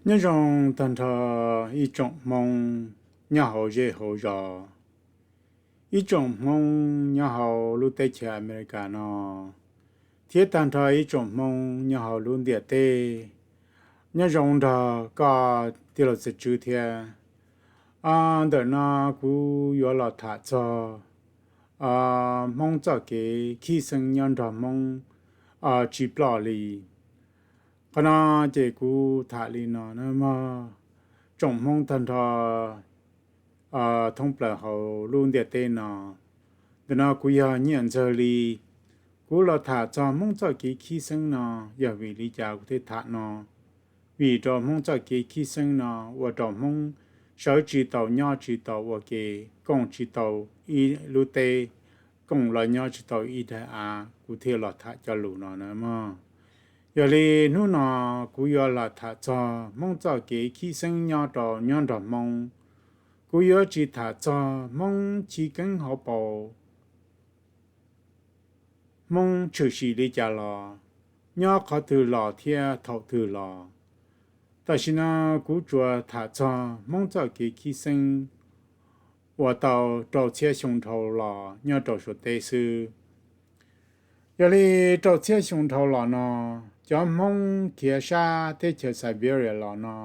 Nyob zoo tag nrho ib tsoom Hmoob nyob hauv zej hauv zos, ib tsoom Hmoob nyob hauv lub teb chaws Amelikas no, thiab tag nrho ib tsoom Hmoob nyob hauv lub ntiaj teb. Nyob zoo nrog koj tij laug Txiv Tswv thiab. Ntawm no kuv yuav los tham txog Hmoob txoj kev khib xeeb nyob nrog Hmoob tsis ploj li. Qhov no ces kuv tham li no nawb mog, tsoom Hmoob tag nrho thoob plaws hauv lub ntiaj teb no. Ntawm no kuv yog Nyiaj Ntxawg Lis, kuv los tham txog Hmoob txoj kev khib xeeb no. Yog vim li cas kuv thiaj tham no? Vim rau Hmoob txoj kev khib xeeb no ua rau Hmoob sawv tsis tau, nyob tsis tau ua ke, koom tsis tau ib lub teb, koom los nyob tsis tau ib daim av, kuv thiaj los tham cov lus no nawb mog. Yog li hnub no kuv yuav los tham txog Hmoob txoj kev khib xeeb nyob rau, nyob nrog Hmoob. Kuv yuav tsis tham txog Hmoob chiv keeb hauv paus, Hmoob tshwm sim li cas los, nyob qhov twg los thiab thaum twg los. Tam sim no kuv tsuas tham txog Hmoob txoj kev khib xeeb uas tau rau txhiab xyoo dhau los nyob rau Suav teb xwb. Yog li rau txhiab xyoo dhau los no, cov Hmoob khiav sab teb chaws Siberia los no,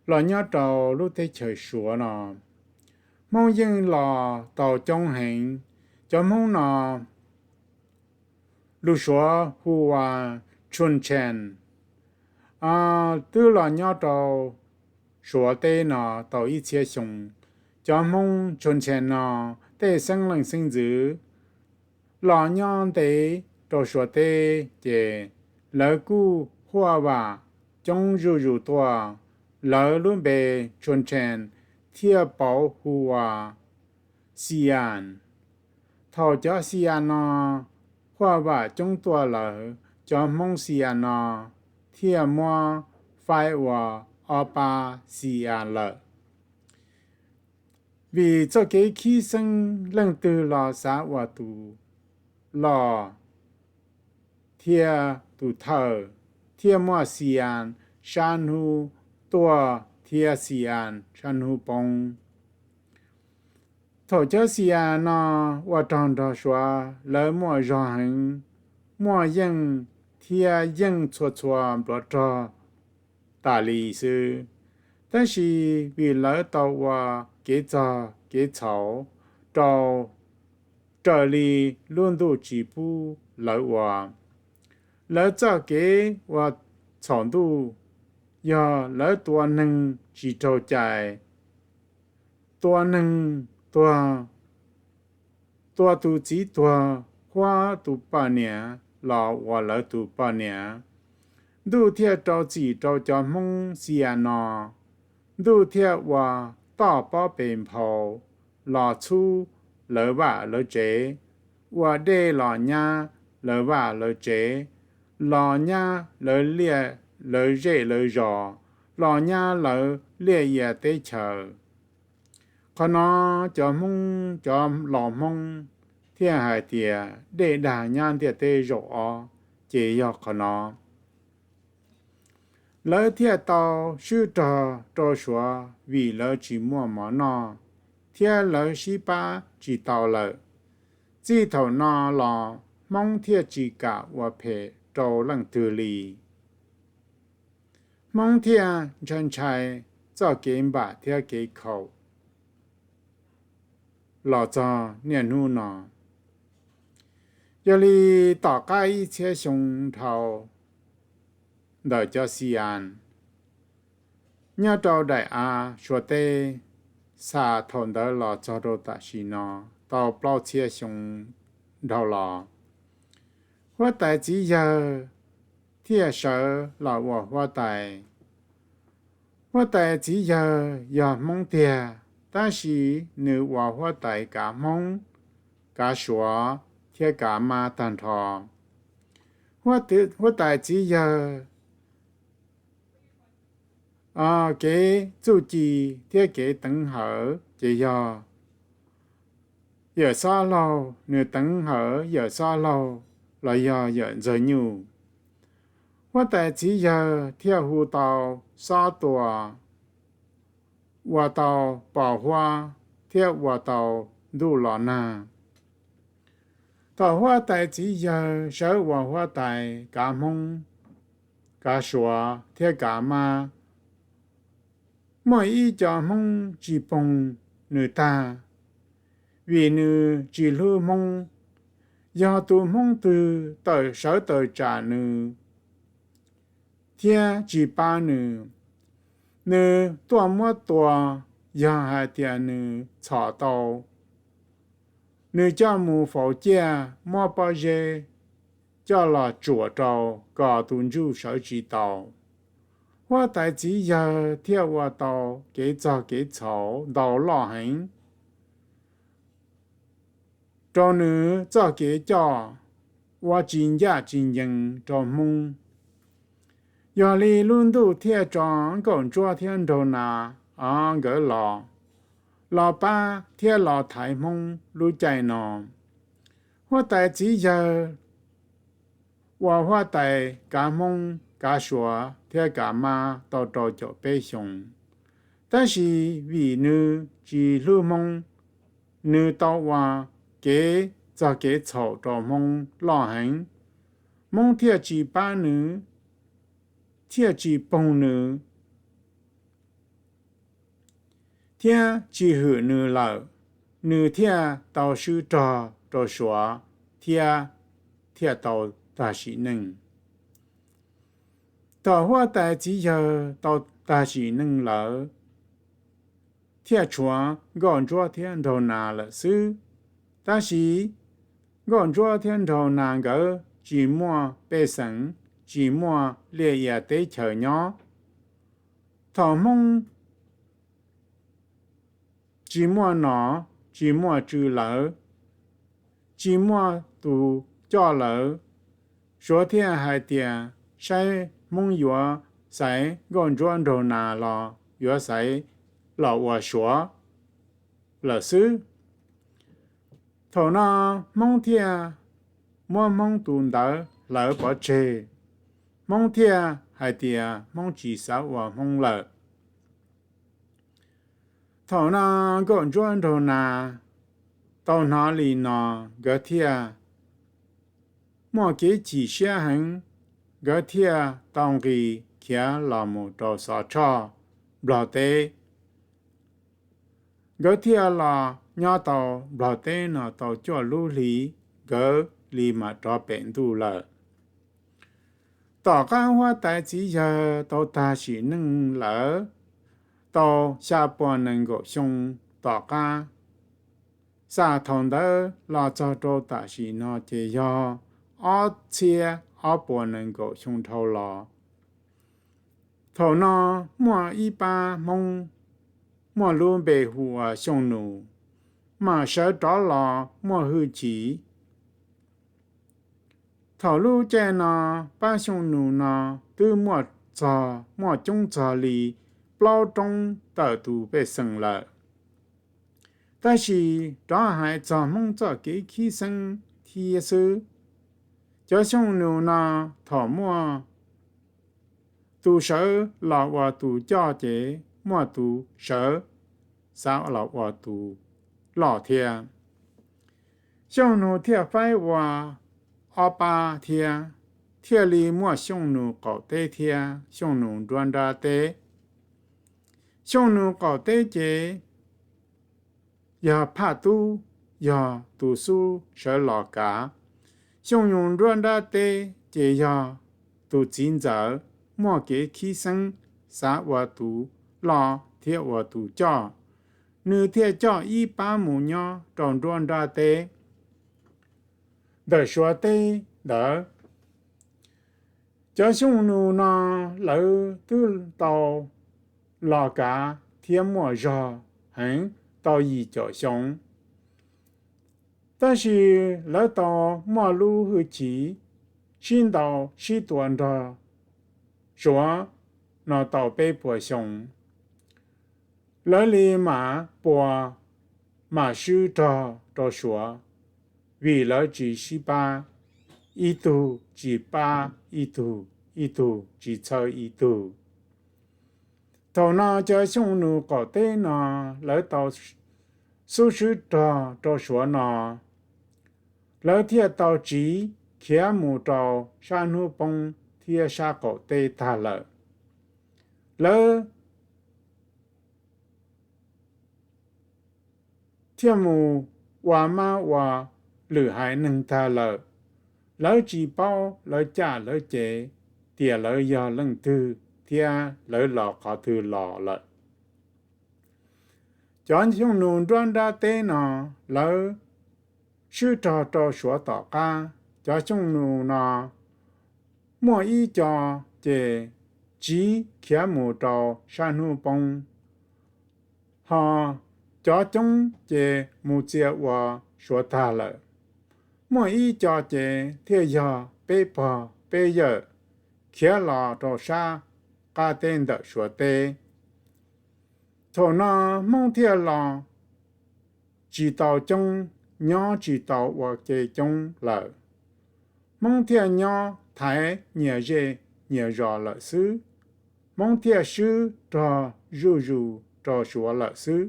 los nyob rau lub teb chaws Suav no, Hmoob yeej los tau coob heev. Cov Hmoob no lus Suav hu ua Chukchi, twb los nyob rau Suav teb no tau ib txhiab xyoo. Cov Hmoob Chukchi no tej xeeb leej xeeb ntxwv los nyob ntev rau Suav teb ces lawv kuj huaj vam coob zuj zus tuaj. Lawv lub npe Chukchi thiaj pauv hu ua Xi'an. Thaum cov Xi'an no huaj vam coob tuaj lawm, cov Hmoob Xi'an no thiaj muab faib ua ob pab Xi'an lawm. Vim txoj kev khib xeeb, leej twg los xav ua tus loj thiab tus thawj, thiaj muaj Xi'an sab hnub tuaj thiab Xi'an sab hnub poob. Thaum cov Xi'an no ua rog nrog Suav, lawv muaj zog heev, muaj yeej thiab yeej txhua txhua npluav rog tas li xwb. Tab sis vim lawv tau ua kev txog kev txhaum rau raws li lub ntuj tsis pub lawv ua. Lawv txoj kev ua txhaum ntuj yog lawv tua neeg tsis raug cai, tua neeg tuag, tua tus txiv tuag, huab tus poj niam los ua lawv tus poj niam. Ntuj thiaj rau txim rau cov Hmoob Xi'an no. Ntuj thiaj ua toj pob pes nphau los txhub lawv vaj lawv tsev, ua dej los nyab lawv vaj lawv tsev, los nyab lawv liaj lawv zej lawv zos, los nyab lawv liaj ia teb chaws. Qhov no cov Hmoob, cov laus Hmoob thiaj hais tias dej dag nyab ntiaj teb zaum ob, ces yog qhov no lawv thiaj tau swb rog rau Suav vim lawv tsis muaj mov noj, thiab lawv sib pab tsis tau lawm. Txij thaum no los Hmoob thiaj tsis kam ua phem rau leej twg li. Hmoob thiaj ntshai ntshai txoj kev npam thiab kev khaum los txog niaj hnub no. Yog li tom qab ib txhiab xyoo dhau ntawm cov Xi'an nyob rau daim av Suav teb, xa thaum ntawd los txog rau tam sim no tau plaub txhiab xyoo dhau los, huab tais txiv yawg thiaj sawv los ua huab tais. Huab tais txiv yawg yog Hmoob tiag, tab sis nws ua huab tais kav Hmoob, kav Suav thiab kav Mab tag nrho. Huab tais txiv yawg kev txuj ci thiab kev teev hawm ces yog yawm xob laug, nws teev hawm yawm xob laug los yog yawm Ntxawg Nyuj. Huab tais txiv yawg thiaj hu tau Xob Tuas, ua tau pos huab thiab ua tau ntuj los nag. Thaum huab tais txiv yawg sawv ua huab tais kav Hmoob, kav Suav thiab kav Mab, muaj ib co Hmoob tsis poog nws tag, vim nws tsis hlub Hmoob. Yog tus Hmoob twg tawm sawv tawm tsam nws thiab tsis pab nws, nws tuaj muab tua. Yog hais tias nws txhom tau, nws coj mus faus ciaj, muab pob zeb coj los tsuam rau kom tus ntsuj sawv tsis tau. Huab tais txiv yawg thiaj ua tau kev txog kev txhaum ntau loj heev rau nws txoj kev coj, ua tsis ncaj tsis ncees rau Hmoob. Yog li lub ntuj thiaj tso Nkauj Ntsuab thiab Nraug Nas nkawd los, los pab thiab los thaiv Hmoob lub caij no. Huab tais txiv yawg ua huab tais kav Hmoob, kav Suav thiab kav Mab tau rau caum peb xyoos. Tab sis vim nws tsis hlub Hmoob, nws tau ua kev txog kev txhaum rau Hmoob loj heev, Hmoob thiaj tsis pab nws, thiaj tsis poog nws, thiab tsis hwm nws lawm, nws thiaj tau swb rog rau Suav thiab thiaj tau tag sim neej. Thaum huab tais txiv yawg tau tag sim neej lawm, thiaj tshuav Nkauj Ntsuab thiab Nraug Nas lawm xwb. Tab sis Nkauj Ntsuab thiab Nraug Nas nkawd tsis muaj pej xeem, tsis muaj liaj ia teb chaws nyob. Thaum Hmoob tsis muaj nom, tsis muaj tswv lawm, tsis muaj tus coj lawm, Suav thiaj hais tias saib Hmoob yuav xaiv Nkauj Ntsuab Nraug Nas los yuav xaiv los ua Suav lawm xwb. Thaum no Hmoob thiaj muab Hmoob tus ntawv hlawv pov tseg. Hmoob thiaj hais tias Hmoob tsis xav ua Hmoob lawm. Thaum no Nkauj Ntsuab Nraug Nas tau hnov li no, nkawd thiaj muaj kev chim siab heev, nkawd thiaj tau nqis khiav los mus rau Xov Tshoj, Nplog teb. Nkawd thiaj los nyob tau Nplog teb no tau cuaj lub hli, nkawd li mam rov pem ntuj lawm. Tom qab huab tais txiv yawg tau tag sim neej lawm, tau xya puas nees nkaum xyoo tom qab, xam thaum ntawd los txog rau tam sim no ces yog ob txhiab ob puas nees nkaum xyoo dhau los. Thaum no muaj ib pab Hmoob muaj lub npe hu ua Xyooj Nus, mam sawv rov los muaj hwj chim. Thaum lub caij no pab Xyooj Nus no twb muaj txog, muaj coob txog li plaub roob tawm tus pej xeem lawm. Tab sis rov hais txog Hmoob txoj kev khib xeeb thiab xwb. Cov Xyooj Nus no thaum muaj tus sawv los ua tus coj ces muaj tus sawv xav los ua tus loj thiab. Xyooj Nus thiaj faib ua ob pab thiab, thiaj li muaj Xyooj Nus qaum teb thiab Xyooj Nus nruab nrab teb. Xyooj Nus qaum teb ces yog Phaj Tub, yog tus xub sawv los kav. Xyooj Nus nruab nrab teb ces yog tus txiv ntxawm muaj kev khib xeeb, xav ua tus loj thiab ua tus coj. Nws thiaj coj ib pab mus nyob rau nruab nrab teb ntawm Suav teb ntawd. Cov Xyooj Nus no lawv twb tau los kav thiab muaj zog heev tau yim caum xyoo, tab sis lawv tau muaj lub hwj chim sib ntaus sib tua nrog Suav no tau peb puas xyoo. Lawv li mam puas mam swb rog rau Suav, vim lawv tsis sib pab, ib tug tsis pab ib tug, ib tug tsis txhawb ib tug. Thaum no cov Xyooj Nus qaum teb no lawv tau xub swb rog rau Suav no, lawv thiaj tau tsiv khiav mus rau sab hnub poob thiab sab qaum teb tag lawm. Lawv thiaj mus ua mab ua lwm haiv neeg tag lawm. Lawv tsis paub lawv caj lawv ces tias lawv yog leej twg thiab lawv los qhov twg los lawm. Cov Xyooj Nus nruab nrab teb no, lawv swb rog rau Suav tom qab. Cov Xyooj Nus no muaj ib co ces tsiv khiav mus rau sab hnub poob, ho cov coob ces mus txia ua Suav tag lawm. Muaj ib co ces thiaj yog peb pog peb yawm khiav los rau sab qab teb ntawm Suav teb. Thaum no Hmoob thiaj los tsis tau coob, nyob tsis tau ua ke coob lawm. Hmoob thiaj nyob thaiv nyias zej nyias zos lawm xwb. Hmoob thiaj swb rog zuj zus rau Suav lawm xwb.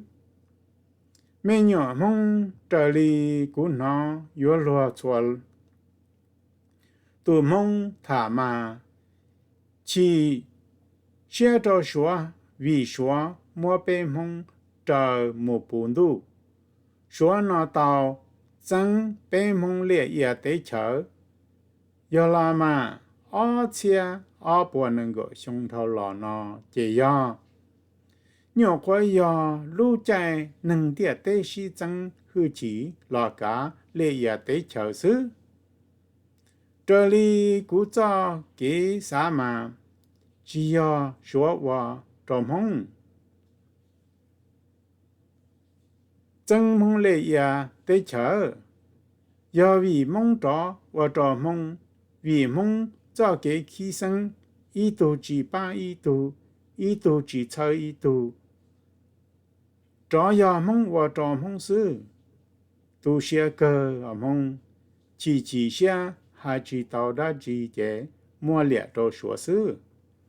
Me nyuam Hmoob, raws li kuv hnov yuav luag txhua tus Hmoob tham mas chim siab rau Suav vim Suav muab peb Hmoob raws mus puv ntuj. Suav no tau txeeb peb Hmoob liaj ia teb chaws. Yog los mas ob txhiab ob puas nees nkaum xyoo dhau los no ces yog nyuam qhuav yog lub caij neeg ntiaj teb sib txeeb hwj chim los kav liaj ia teb chaws xwb. Raws li kuv txoj kev xav mas tsis yog Suav ua rau Hmoob txeeb Hmoob liaj ia teb chaws, yog vim Hmoob rov ua rau Hmoob, vim Hmoob txoj kev khib xeeb, ib tug tsis pab ib tug, ib tug tsis txhawb ib tug, rov yog Hmoob ua rau Hmoob xwb. Tu siab kawg os Hmoob, chim chim siab hais tsis tau dab tsi ces muab liam rau Suav xwb,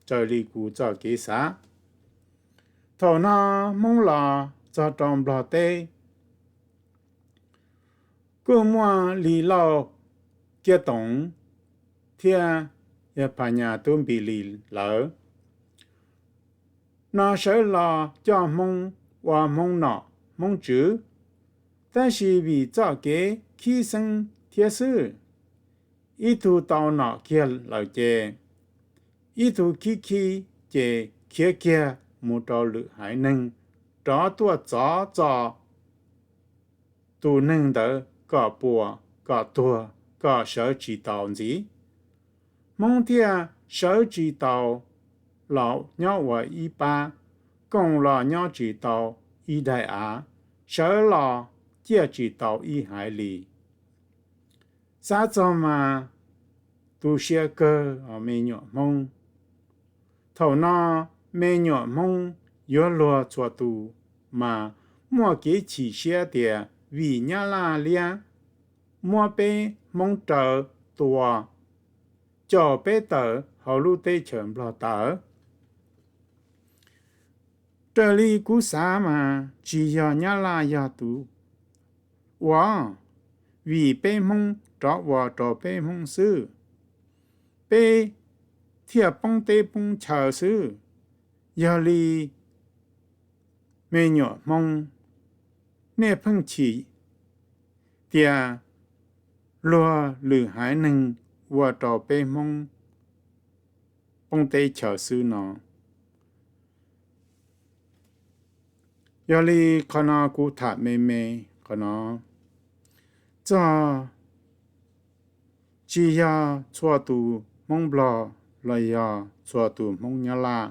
raws li kuv txoj kev xav. Thaum no Hmoob los txog rau Nplog teb, kuj muaj Lis Lauj Kiab Toom thiab yawg Phas Nyas Tub Npis Lis lawv no sawv los coj Hmoob ua Hmoob nom Hmoob tswv, tab sis vim txoj kev khib xeeb thiab xwb, ib tug tau nom kiag lawm ces ib tug khib khib ces khiav kiag mus rau lwm haiv neeg, rov tuaj txov txo tus neeg ntawd kom puas kom tuag kom sawv tsis taus ntxiv. Hmoob thiaj sawv tsis taus los nyob ua ib pab, koom los nyob tsis tau ib daim av, sawv los ciaj tsis tau ib haiv li. Xav txog mas tu siab kawg os me nyuam Hmoob. Thaum no me nyuam Hmoob yuav luag txhua tus mas muaj kev chim siab tias vim Nyab Laj liab muab peb Hmoob raws tua caum peb tawm hauv lub teb chaws Nplog tawm. Raws li kuv xav mas tsis yog Nyab Laj yog tus ua, vim peb Hmoob rov ua rau peb Hmoob xwb, peb thiaj poob teb poob chaw xwb. Yog li me nyuam Hmoob, nej pheej chim tias luag lwm haiv neeg ua rau peb Hmoob poob teb chaws xwb no. Yog li qhov no kuv tham me me qhov no, txog tsis yog txhua tus Hmoob Nplog los yog txhua tus Hmoob Nyab Laj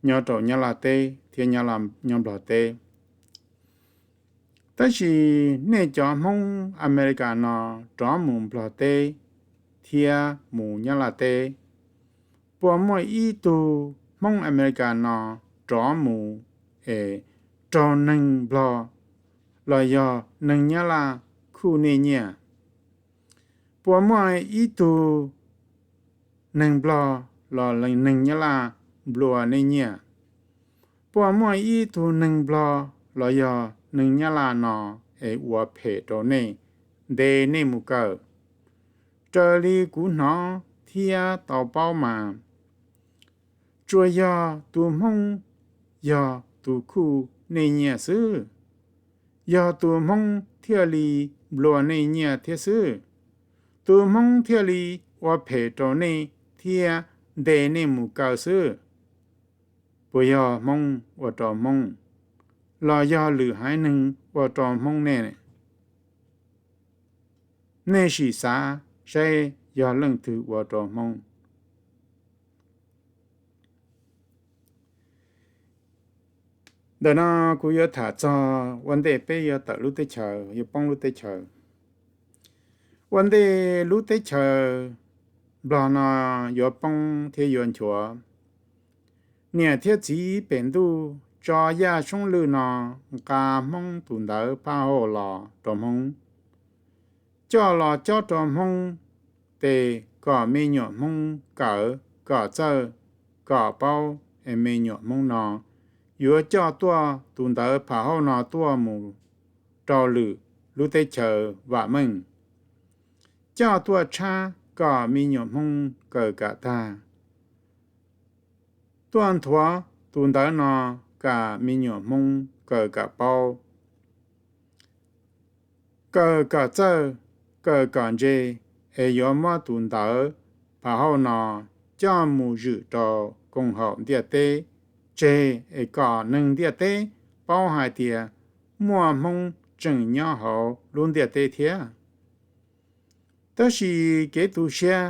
nyob rau Nyab Laj teb thiab nyob Nplog teb. Tab sis nej cov Hmoob Amelikas no rov mus Nplog teb thiab mus Nyab Laj teb, puas muaj ib tug Hmoob Amelikas no rov mus es raug neeg Nplog los yog neeg Nyab Laj khuj nej nyiaj? Puas muaj ib tug neeg Nplog los neeg Nyab Laj nplua nej nyiaj? Puas muaj ib tug neeg Nplog los yog neeg Nyab Laj no es ua phem rau nej, ntes nej mus kaw? Raws li kuv hnov thiab tau paub mas, tsuas yog tus Hmoob yog tus khuj nej nyiaj xwb. Yog tus Hmoob thiaj li nplua nej nyiaj thiab xwb. Tus Hmoob thiaj li ua phem rau nej thiab ntes nej mus kaw xwb. Puas yog Hmoob ua rau Hmoob, los yog lwm haiv neeg ua rau Hmoob ne? Nej sim xav saib yog leej twg ua rau Hmoob. Ntawm no kuv yuav tham txog ua ntej peb yuav tawm lub teb chaws, yuav poob lub teb chaws. Ua ntej lub teb chaws Nplog no yuav poob thiab yuav nchuav, niam thiab txiv pem ntuj tso Yaj Soob Lwj no nqa Hmoob tus ntawv phaj hauj los rau Hmoob, coj los cob rau Hmoob tes kom me nyuam Hmoob kawm, kom txawj, kom paub, es me nyuam Hmoob no yuav coj tuaj tus ntawv phaj hauj no tuaj mus rau lwm lub teb chaws vam meej, coj tuaj tshab kom me nyuam Hmoob kawm kam tag, tuaj nthuav tus ntawv no kom me nyuam Hmoob kawm kam paub, kawm kom txawj, kawm kom ntse, es yuav muab tus ntawv phaj hauj no coj mus zwm rau koom haum ntiaj teb tseg, es kom neeg ntiaj teb paub hais tias muaj Hmoob tseem nyob hauv lub ntiaj teb thiab. Tab sis kev tu siab,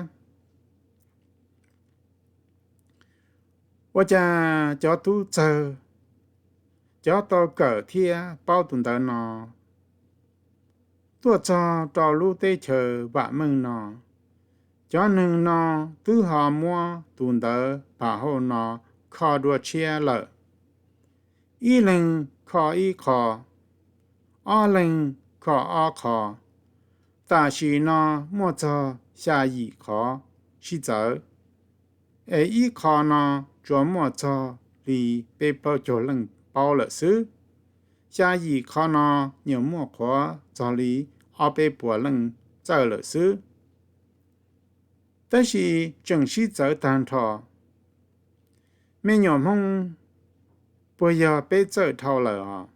ua cas cov tub txawg, cov tau kawm thiab paub tus ntawv no, tuaj txog rau lub teb chaws vam meej no, cov neeg no twb ho muab tus ntawv phaj hauj no kho dua tshiab lawm. Ib leeg kho ib qho, ob leeg kho ob qho, tam sim no muaj txog xya yim qhov sib txawv, es ib qho no tsuas muaj txog li peb plaub caug leej paub lawm xwb. Xya yim qhov no nyuam muaj qhuav txog li ob peb puas leej txawj lawm xwb. Tab sis tseem sib txawv tag nrho. Me nyuam Hmoob, puas yog peb txawj dhau lawm os?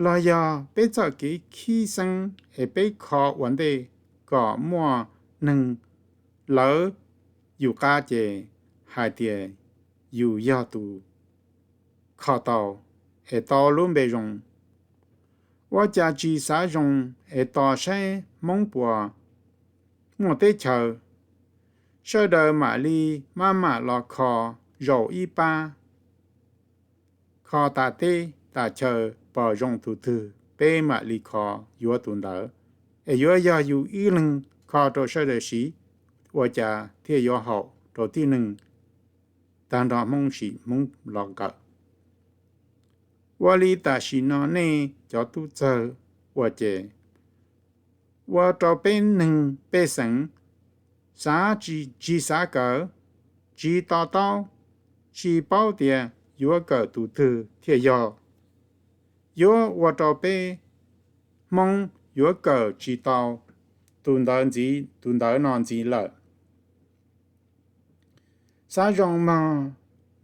Los yog peb txoj kev khib xeeb es peb kho ua ntej kom muaj neeg lawv yus qab ces hais tias yus yog tus kho tau es tau lub npe zoo? Ua cas tsis xav zoo es tos saib Hmoob puas muaj teb chaws, sawv daws mam li maj mam los kho zaum ib pab, kho tas teb tas chaw pom zoo tus twg peb mam li kho yuav tus ntawd, es yuav yog yus ib leeg kho rau sawv daws siv, ua cas thiaj yuav haum rau tib neeg tag nrho Hmoob sim Hmoob los kawm? Ua li tam sim no nej cov tub txawg ua ces ua rau peb neeg pej xeem xav tsis, tsis xav kawm, tsis to taub, tsis paub tias yuav kawm tus twg thiaj yog, yuav ua rau peb Hmoob yuav kawm tsis tau tus ntawv ntxiv, tus ntawv no ntxiv lawm. Xav zoo mog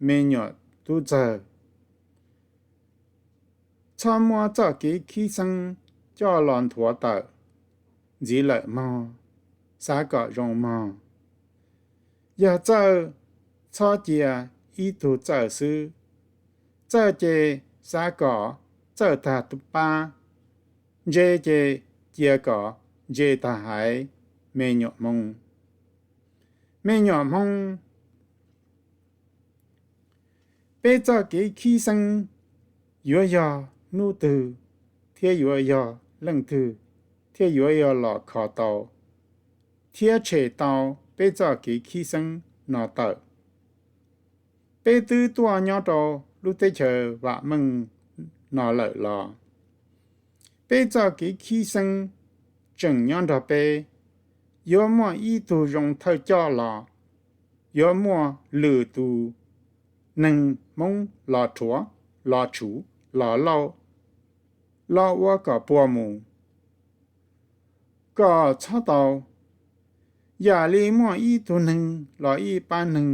me nyuam tub txawg, txhob muab txoj kev khib xeeb coj los nthuav tawm ntxiv lawm mog. Xav kom zoo mog. Yog txawj, txhob cia ib tug txawj xwb. Txawj ces xav kom txawj tag pab, ntse ces cia kom ntse tag haiv, me nyuam Hmoob. Me nyuam Hmoob, peb txoj kev khib xeeb yuav yog hnub twg thiab yuav yog leej twg thiaj yuav yog los kho tau thiab tshem tau peb txoj kev khib xeeb no tawm? Peb twb tuaj nyob rau lub teb chaws vam meej no lawm los peb txoj kev khib xeeb tseem nyob nrog peb. Yuav muaj ib tug zoo thawj coj los yuav muaj lwm tus neeg Hmoob los rhuav, los tshuv, los lauj, los ua kom puas mus. Kom txhob tau, yam li muaj ib tug neeg los ib pab neeg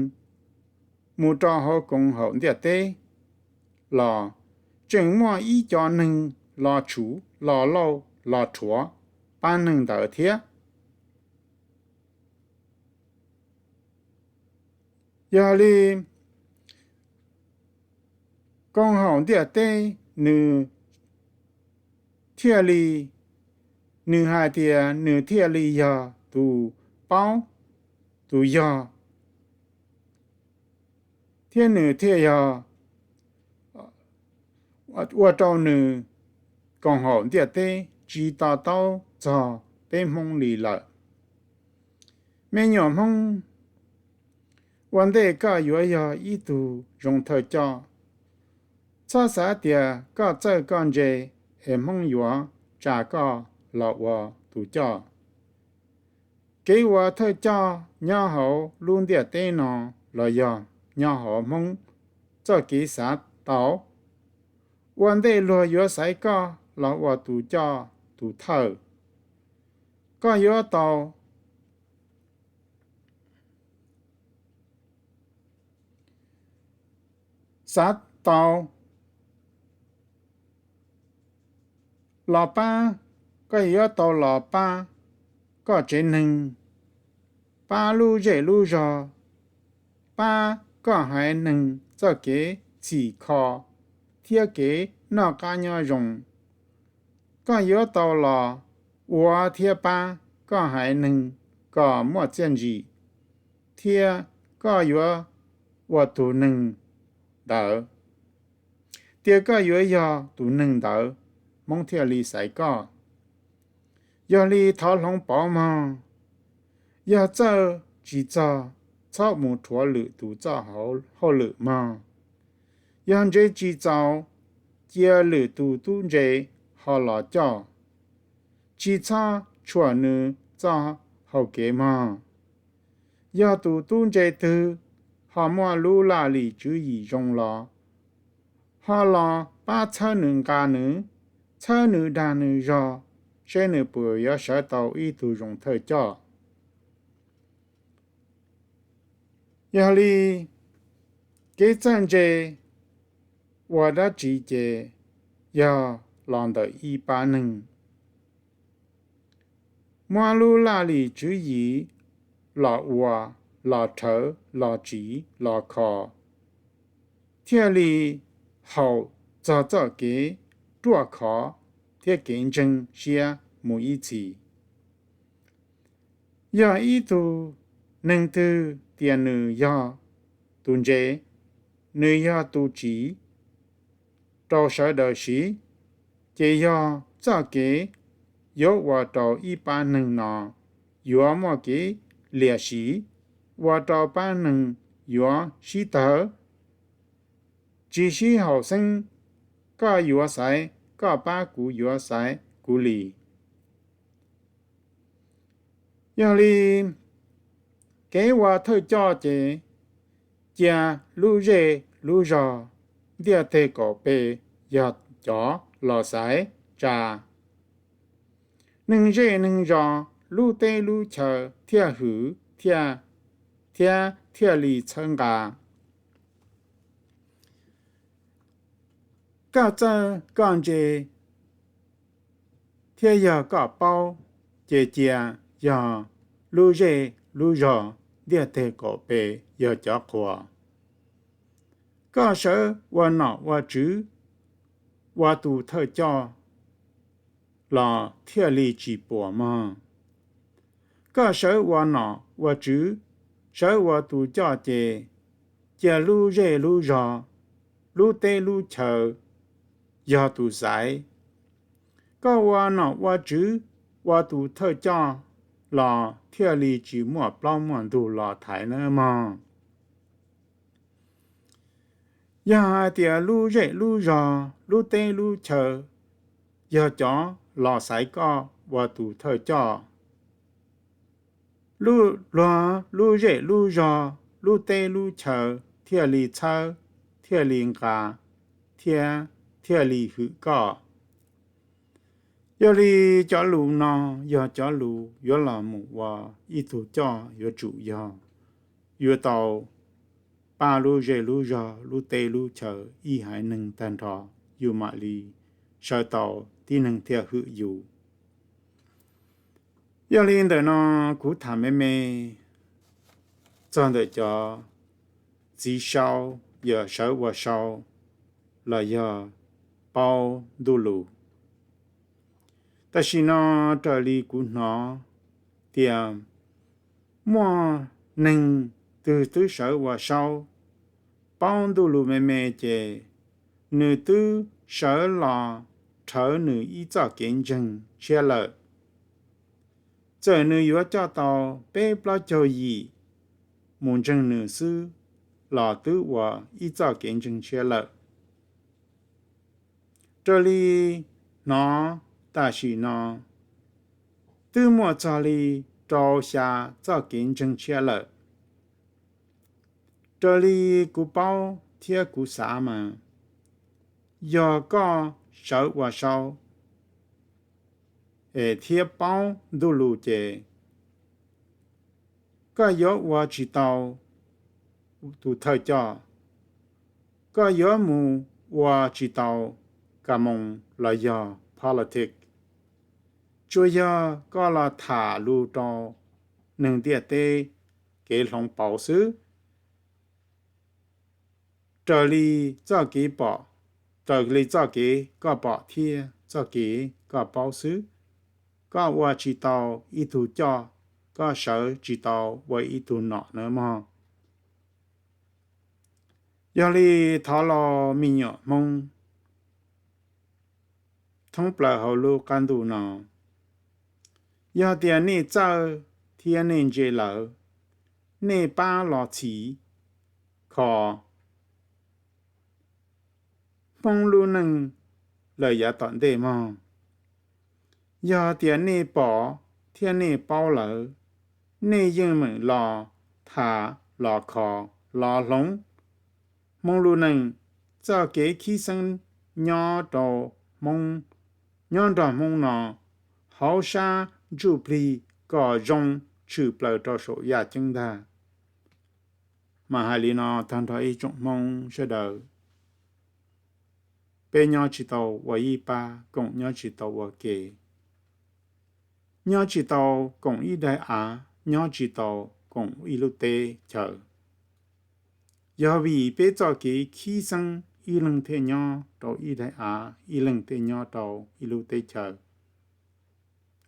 mus rau hauv koom haum ntiaj teb los, tseem muaj ib co neeg los tshuv, los lauj, los rhuav pab neeg ntawd thiab. Yog li, koom haum ntiaj teb nws thiaj li, nws hais tias nws thiaj li yog tus paub, tus yog, thiab nws thiaj yog ua rau nws koom haum ntiaj teb tsis to taub txog peb Hmoob li lawm. Me nyuam Hmoob, ua ntej koj yuav yog ib tug zoo thawj coj, txhob xav tias koj txawj koj ntse es Hmoob yuav tsa koj los ua tus coj. Kev ua thawj coj nyob hauv lub ntiaj teb no los yog nyob hauv Hmoob txoj kev xav tau, ua ntej luag yuav xaiv koj los ua tus coj tus thawj, koj yuav tau xav tau los pab, koj yuav tau los pab koj tsev neeg, pab lub zej lub zog, pab koj haiv neeg txoj kev txhim kho thiab kev noj qab nyob zoo. Koj yuav tau los ua thiab pab koj haiv neeg kom muaj txiaj ntsim, thiab koj yuav ua tus neeg ntawd. Tias koj yuav yog tus neeg ntawd, Hmoob thiaj li xaiv koj. Yog li thov hloov pauv mog, yog txawj tsis txog, txhob mus rhuav lwm tus txoj hauj lwm mog. Yog ntse tsis txaus, cia lwm tus tub ntse ho los coj, tsis txhob tshuam nws txoj hau kev mog. Yog tus tub ntse twg ho muaj lub laj lim tswv yim zoo los, ho los pab txhawb nws nqa nws, txhawb nws dag nws zog, seb nws puas yuav sawv tau ib tug zoo thawj coj. Yog li, kev txawj ntse ua dab tsi ces yog los ntawm ib pab neeg muab lub laj lim tswv yim los ua, los rhawv, los tsiv, los kho, thiaj li haum txog txoj kev ruaj khov thiab kev ntseeg siab mus ib txhis. Yog ib tug neeg twg tias nws yog tus ntse, nws yog tus tsiv rau sawv daws siv, ces yog txoj kev yuav ua rau ib pab neeg no yuav muaj kev liam siv, ua rau pab neeg yuav sib tawg, tsis sib haum xeeb, koj yuav xaiv koj pab, kuv yuav xaiv kuv li. Yog li, kev ua thawj coj ces cia lub zej lub zog ntiaj teb kaum pes yog cov los xaiv tsa. Neeg zej neeg zos, lub teb lub chaw thiaj hwm thiab, thiab thiaj li txhawb nqa. Koj txawj koj ntse thiab yog koj paub, ces cia yog lub zej lub zog ntiaj teb kaum pes yog cov qhuas. Koj sawv ua nom ua tswv, ua tus thawj coj los thiaj li tsis puas mog. Koj sawv ua nom ua tswv, sawv ua tus coj ces cia lub zej lub zog, lub teb lub chaw yog tus xaiv. Koj ua nom ua tswv, ua tus thawj coj los thiaj li tsis muaj plaub muaj ntug los thaiv nawb mog. Yog hais tias lub zej lub zog, lub teb lub chaw yog cov los xaiv koj ua tus thawj coj, lub, luag lub zej lub zog lub teb lub chaw thiaj li txhawb, thiaj li nqa, thiab thiaj li hwm koj. Yog li cov lus no yog cov lus yuav los mus ua ib tug coj yuav tsum yog yuav tau pab lub zej lub zog lub teb lub chaw ib haiv neeg tag nrho, yus mam li sawv tau tib neeg thiaj hwm yus. Yog li ntawm no kuv tham me me txog ntawm cov txiv saub, yog sawv ua saub los yog paub ntuj lus. Tam sim no raws li kuv hnov tias muaj neeg twg twb sawv ua saub, paub ntuj lus me me ces nws twb sawv los rhawv nws ib txoj kev ntseeg tshiab lawm. Txawm nws yuav coj tau peb plaub caug yim mus ntseeg nws xwb los twb ua ib txoj kev ntseeg tshiab lawm. Raws li hnov tam sim no twb muaj txog li rau xya txoj kev ntseeg tshiab lawm. Raws li kuv paub thiab kuv xav mas, yog koj sawv ua saub es thiab paub ntuj lus ces koj yuav ua tsis tau tus thawj coj, koj yuav mus ua tsis tau ka moos los yog politics. Tsuas yog koj los tham lus rau neeg ntiaj teb kev hloov pauv xwb. Raws li txoj kev pom, raws li txoj kev koj pom thiab txoj kev koj paub xwb, koj ua tsis tau ib tug coj, koj sawv tsis tau ua ib tug nom nawb mog. Yog li thov los me nyuam Hmoob thoob plaws hauv lub qab ntuj no, yog tias nej txawj thiab nej ntse lawm, nej pab los txhim kho Hmoob lub neej lawm yav tom ntej mog. Yog tias nej pom thiab nej paub lawm, nej yeej meem los tham los kho los hloov Hmoob lub neej, txoj kev khib xeeb nyob rau Hmoob, nyob nrog Hmoob no hauv sab ntsuj plig kom zoo tshwm plaws rau saum yaj ceeb ntag. Mas hais li no tag nrho ib tsoom Hmoob sawv daws, peb nyob tsis tau ua ib pab, koom nyob tsis tau ua ke, nyob tsis tau koom ib daim av, nyob tsis tau koom ib lub teb chaws. Yog vim peb txoj kev khib xeeb ib leeg thiaj nyob rau ib daim av, ib leeg thiaj nyob rau ib lub teb chaws.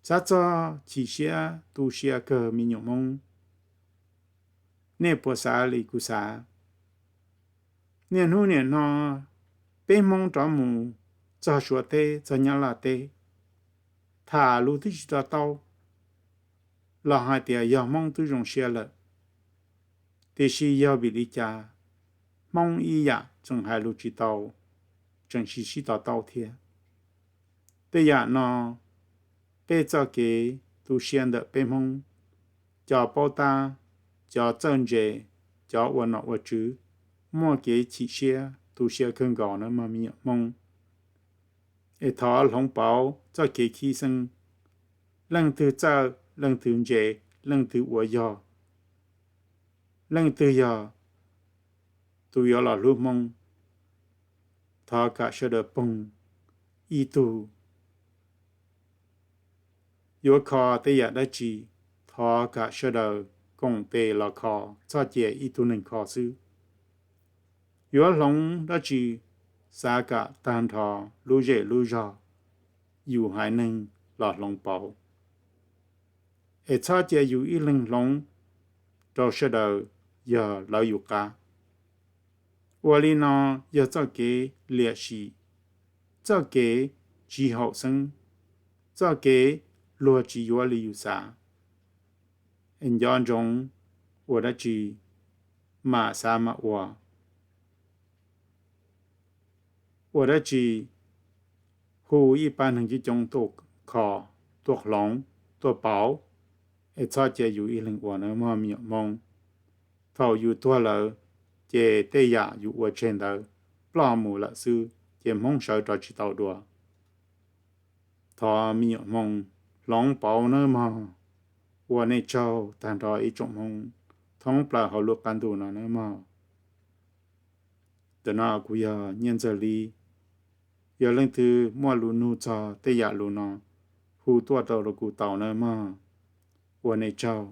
Xav txog chim siab tu siab kawg me nyuam Hmoob. Nej puas xav li kuv xav? Niaj hnub niaj hmo peb Hmoob rov mus txog Suav teb, txog Nyab Laj teb, tham lus twb tsis to taub los hais tias yog Hmoob twb zoo siab lawm. Tiam sis yog vim li cas Hmoob ib yam tseem hais lus tsis tau, tseem tsis sib to taub thiab? Tej yam no, peb txoj kev tu siab ntawm peb Hmoob, cov paub tab, cov txawj ntse, cov ua nom ua tswv, muaj kev chim siab tu siab kawg nkaus nawb mog me nyuam Hmoob. Es thov hloov pauv txoj kev khib xeeb, leej twg txawj, leej twg ntse, leej twg ua yog, leej twg yog tus yuav los hlub Hmoob, thov kom sawv daws poog ib tug. Yuav kho tej yam dab tsi, thov kom sawv daws koom tes los kho, txhob cia ib tug neeg kho xwb. Yuav hloov dab tsi, xav kom tag nrho lub zej lub zog yus haiv neeg los hloov pauv, es txhob cia yus ib leeg hloov rau sawv daws yog lawv yus qab. Ua li no yog txoj kev liam sim, txoj kev tsis haum xeeb, txoj kev luag tsis yuav li yus xav. Es nco ntsoov ua dab tsi mam xav mam ua. Ua dab tsi hu ib pab neeg coob coob tuaj kho, tuaj hloov, tuaj pauv, es txhob cia yus ib leeg ua nawb mog me nyuam Hmoob. Thaum yus tuag lawm, ces tej yam yus ua tseg ntawd ploj mus lawm xwb, ces Hmoob sawv rov tsis tau dua. Thov me nyuam Hmoob hloov pauv nawb mog. Ua nej tsaug tag nrho ib tsoom Hmoob thoob plaws hauv lub qab ntuj no nawb mog. Ntawm no kuv yog Nyiaj Ntxawg Lis. Yog leej twg muaj lus nug txog tej yam lus no, hu tuaj rau kuv tau nawb mog. Ua nej tsaug.